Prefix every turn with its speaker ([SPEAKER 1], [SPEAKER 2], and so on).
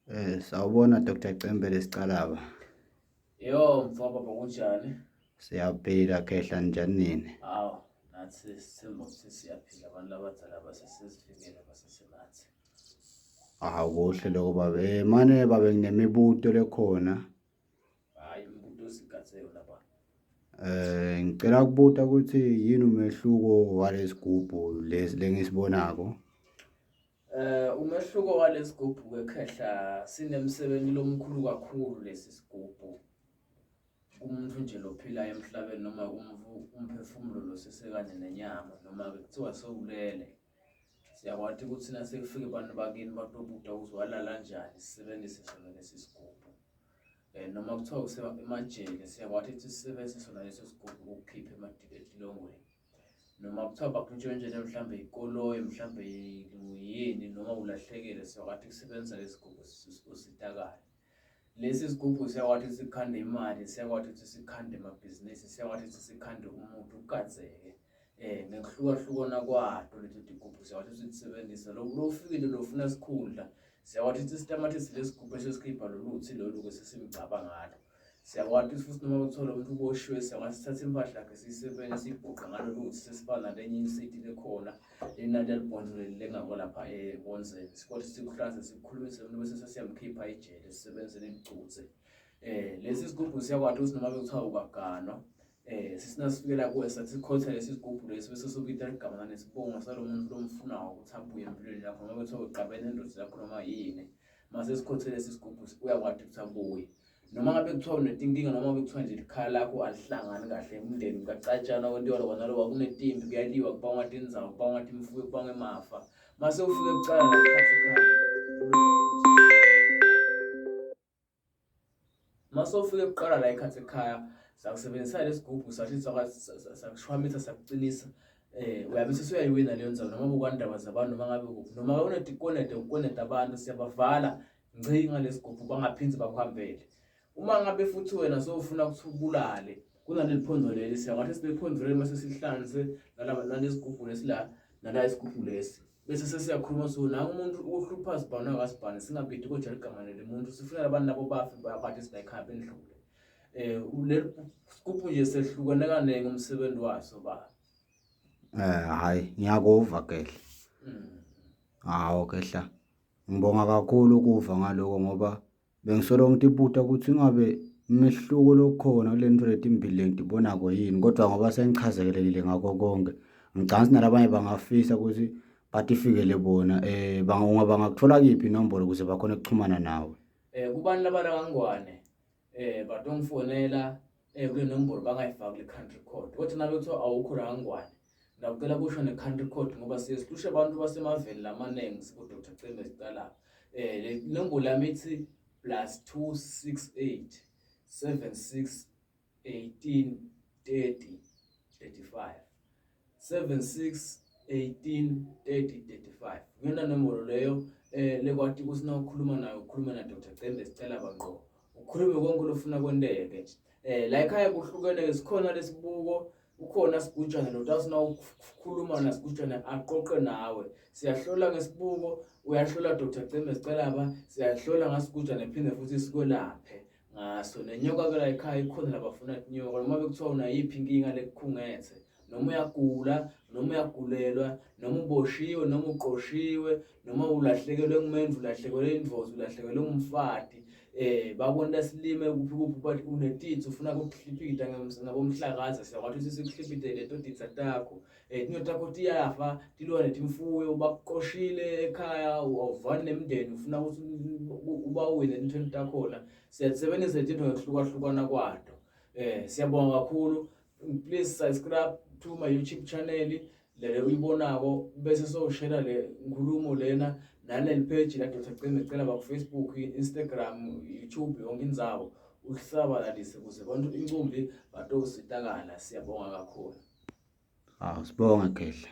[SPEAKER 1] Eh sawubona Dr Cembe lesicalaba.
[SPEAKER 2] Yo mfo baba kunjani?
[SPEAKER 1] Siyaphila khehla njani nini?
[SPEAKER 2] Hawu nathi sithemba ukuthi siyaphila abantu labadala basesesifikele basesenathi.
[SPEAKER 1] Hawu kuhle lokho baba. Eh mane babe nginemibuto lekhona.
[SPEAKER 2] Hayi imibuto sigathe yona baba.
[SPEAKER 1] Eh ngicela ukubuta ukuthi yini umehluko walesigubhu lesi lengisibonako?
[SPEAKER 2] Eh umehluko walesigubhu ke khehla sinemsebenzi lomkhulu kakhulu lesi sigubhu. Umuntu nje lophila emhlabeni noma umphefumulo lo sesekanye nenyama noma ke kuthiwa sewulele. Siyakwati ukuthi nasekufike abantu bakini batobuta ukuthi walala njani sisebenzise sona lesi sigubhu. Eh noma kuthiwa usemajele siyakwati ukuthi sisebenzise sona leso sigubhu ukukhipha etilongweni. noma kuthiwa bakuntshontshele mhlawumbe ikoloyi mhlawumbe yini noma ulahlekele siyakwathi kusebenzisa lesi sigubhu usitakale lesi sigubhu siyakwathi ukuthi sikhande imali siyakwathi ukuthi sikhande amabhizinisi siyakwathi ukuthi sikhande umuntu ukadzeke eh ngekuhlukahlukana kwato leto tigubhu siyakwathi ukuthi sisebenzise lo ufikile lofuna sikhundla siyakwathi ukuthi sitamatise lesigubhu esesikhipha loluthi lolu-ke sesimgcaba ngalo Siyakwati futhi noma kuthiwa lo muntu uboshiwe siyakwazi sithathe impahla yakhe siyisebenzise siyibhuqe ngalolu ukuthi sesifana nalenye insidi lekhona lenali yalibhonzo leli lengako lapha ebonzeni sikwathi sikuhlanze sikukhulumise umuntu bese sesiyamkhipha ejele sisebenzise nelicuthe eh lesi sigubhu siyakwati ukuthi noma bekuthiwa ukaganwa eh sisinasifikela kuwe sathi sikhotha lesi sigubhu lesi bese sobita igama nanesibongo salo muntu lomfunayo ukuthi abuye empilweni yakho noma kuthiwa uqabene nendoda yakho noma yini mase sikhothe lesi sigubhu uyakwati ukuthi abuye noma ngabe kuthiwa unetinkinga noma ngabe kuthiwa nje likhaya lakho alihlangani kahle umndeni kuyacatshana kwentiwa lokwa nalowa kunetimpi kuyaliwa kubangwa tindzawo kubangwa timfuyo kubangwa emafa mase ufike kucala la phansi ekhaya mase ufike kuqala la ekhathi ekhaya sakusebenzisa lesigubhu sathi sakushwamitha sakuqinisa eh uyabe usuyayiwina leyo ndzawo noma bukwandaba zabantu noma ngabe kuphi noma unetikonede ukonede abantu siyabavala ngci ngalesigubhu bangaphinde bakuhambele uma ngabe futhi wena sowufuna ukuthi ubulale kunaleli phonzo leli siyakwathi silephonzo leli mase sihlanze nalaba nalesigubhu lesi la nala isigubhu lesi bese sesiyakhuluma so nangu umuntu uhlupha sibhano akasibhani singabidi kodwa ligama leli muntu sifuna abantu labo bafe bayakwathi sila ekhaya bendlule eh leli sigubhu nje sehlukene kaningi umsebenzi waso ba
[SPEAKER 1] eh hayi ngiyakuva kehle mm. hawo kehla Ngibonga kakhulu ukuva ngaloko ngoba bengisolo ngitibuta ukuthi ingabe umehluko lokhona kule nto letimbili lengitibonako yini kodwa ngoba sengichazekelekile ngako konke ngicabanga ukuthi nalabanye bangafisa ukuthi batifikele bona um bangakuthola kiphi inombolo ukuze bakhone ukuchumana nawe.
[SPEAKER 2] Um kubantu labala kaNgwane um batongifonela um kule nombolo bangayifaki le country code kodwa nabe kuthiwa awukho la kaNgwane Ngiyacela kusho ne-country code ngoba siye sihlushe abantu basemaveni lamaningi siku-Dr Cembe sicala eh le nombolo yami ithi plus 268 76 18 30 35 76 18 30 35 ngiyona nombolo leyo eh lekwati ukuthi nawukhuluma nayo ukhuluma na Dr Cembe sicela bangqo ukhulume konke lofuna kwenteke eh la ekhaya kuhlukene ke sikhona lesibuko ukhona sigujana lo tasina ukukhuluma nasigujana aqoqe nawe siyahlola ngesibuko uyahlola Dr Cembe sicela ba siyahlola ngasigujana phinde futhi sikwelaphe ngaso nenyoka ke la ekhaya ikhona labafuna inyoka noma bekuthiwa unayiphi inkinga lekukhungethe noma uyagula noma uyagulelwa noma uboshiwe noma uqoshiwe noma ulahlekelwe ngumendu ulahlekelwe indvozi ulahlekelwe ngumfati eh babona silime kuphi kuphi but unetitsi ufuna ukuhlipita ngabomhlakaza siyakwathi ukuthi sikuhlipite leto titsa takho eh tinto takho tiyafa tilwane timfuyo bakuqoshile ekhaya awuvani nemndeni ufuna ukuthi ubawine entweni takhona siyasebenzisa izinto ngokuhlukahlukana kwato eh siyabonga kakhulu please subscribe to my YouTube channel le uyibonako bese sowushera le nkulumo lena naleli page la Dr Cembe cela ba Facebook Instagram YouTube yonke indzawo usabalalise ukuze abantu incumbi batositakala siyabonga kakhulu
[SPEAKER 1] Awu sibonge Khehla.